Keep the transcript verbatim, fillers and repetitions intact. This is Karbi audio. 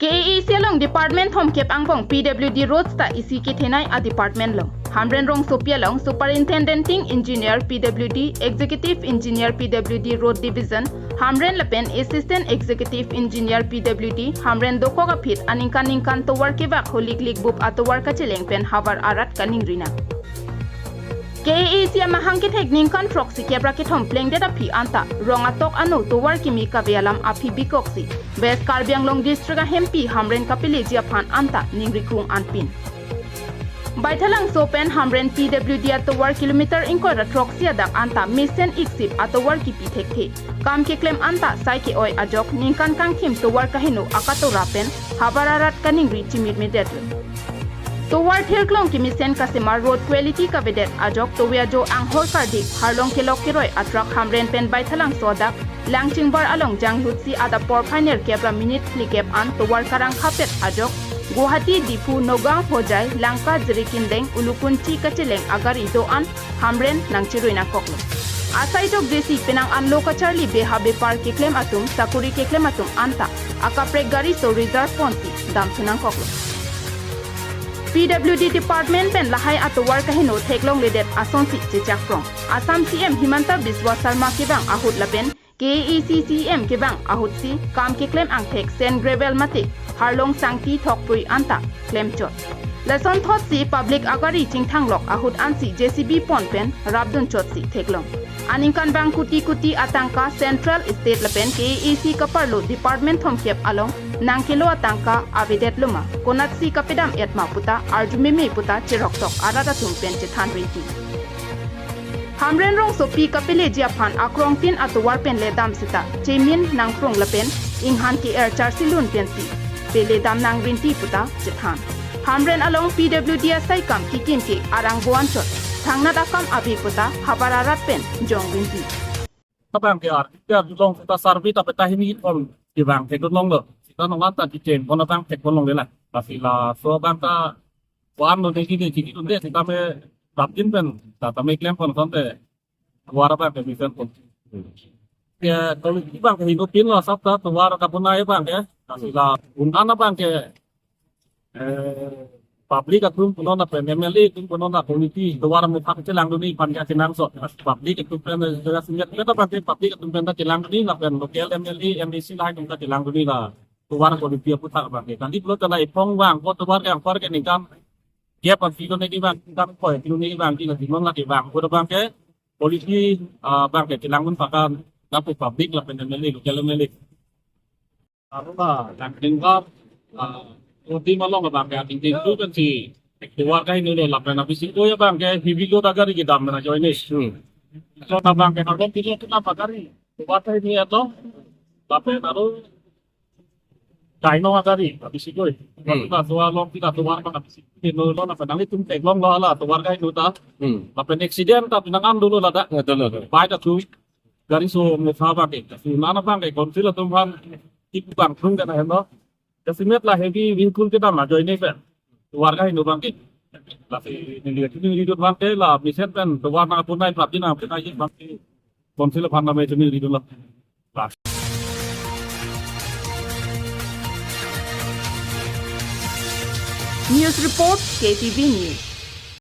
K A A C along department thomkep angbong P W D roads ta isi kethenei a department along. Hamren Rongsopi along Superintending Engineer P W D, Executive Engineer P W D Road Division, Hamren lapen Assistant Executive Engineer P W D, Hamren dokok aphi aningkan ningkan tovar kevak holik likbup atovar kacheleng pen havar arat kaningri nang. K A A C amahang kethek ningkan throksi kep ra kethom plengdet aphi anta rong atok ano tovar kimi kave alam aphi bikoksi West Karbi Anglong District ahempi Hamren kapeleji aphan anta ningri kung anpin. Baithalangso pen Hamren P W D atovar kilometer ingkoi ra throksi adak anta mesen iksip atovar kipi thekthe. Kam keklem anta sai ke-oi ajok ningkan kangthim tovar kaheno akatora pen havar arat kaningri chimitmidetlo. Tovar thirklong kemesen kasemar road quality kavedet ajok tovar ajo anghor kardik harlong kelok keroi atruck Hamren pen Baithalangso adak Langchingbar along janglut si adap porphai nerkep ra minute phlikep an tovar karangkhapet ajok Guwahati, Diphu, Nagaon, Hojai, Lanka, Jirikindeng, Ulukunchi kacheleng agari do-an Hamren nangchirui nangkoklo. Asai jokjesi penang anlo kacharli beha bepar keklem atum, sakuri keklem atum anta akaprek gari so reserve ponsi damthu nangkoklo. P W D department pen lahai atovar kaheno theklongledet asonsi chechakprong. Assam C M Himanta Biswa Sarma kevang ahut lapen K A A C C E M kevang ahutsi kam keklem angthek sand gravel mate harlong sangti thokprui anta klemchot. Lasonthotsi public agari chingthanglok ahut ansi J C B pon pen rapdunchotsi theklong. Aningkanvang kuti kuti atangka central, state lapen K A A C kaparlo department thomkep along nangkelo atangka avedetloma, konatsi kapedam-et ma puta arjumeme puta cheroktok arat atum pen chethan rinti. Hamren Rongsopi kapeleji aphan akrongtin atovar pen ledam seta chemin nangprung lapen inghan ke-er charsilun pensi peledam nangrinti puta chethan. Hamren along P W D asai kam kikim ke arang boanchot thangnat akam ave puta havar arat pen jongrinti. Abang ke arti ke long ta sarvi ta petahini on kevang theklonglo. Sita nonglata kichen kona bang theklonglela. Lasi laso abang ta wan lo negi negi dunde sitame rapjin pen ta tame klem pon sonte tovar abang ke mesen pon. Ya, kalau di abang ke hingno pin lo sap ta tovar kapunai abang ke. Lasi la un-an abang ke eh, public atum punon lapen M L A atum punon la committee tovar mutha chelangdunji aphan ke kenangsot. Public atum pen, eh, jaga singlet pen abang ke public atum pen ta chelangdunji lapen local M L A, M A C lahai atum ta chelangdunji la tovar committee aputhak abang ke. Kali pulo ta la iphong vang ko tovar ke angkor ke ningkan kep aphi lo negi vang, ningkan koi kilo negi vang di la dimon la di vang ko abang ke committee, ah, abang ke chelangdun pakan lapu public lapen M L A, local M L A. Aro la, yang tinggal, ah, odi malong abang ke, yang tinggal itu kan si, tovar kaheno lo lapen abisi ko ya abang ke, heavy load agari kedam na join ni. Hmm. So abang ke, kalau tidak kita agari, tovar kaheno atau, lapen aro, kaino agari, abisi ko. Hmm. Kita tovar long, kita tovar abang abisi ko, no lo, lapen nanglitum theklonglo hala, tovar kaheno ta. Hmm. Lapen accident ta pinangan dulu ladak. Betul, betul. Baik ta tu, gari so mutha abang ke, so nana abang ke, council atum aphan, tipu bang, tung kan heno. Jasemet la heavy vehicle kedam ajoine pen tovar kaheno abang ke. Lasi neli neli abang ke la mesen pen tovar nangpunai prapjin nangpunai abang ke. Council aphan name chini ridun la. News report, K T V News.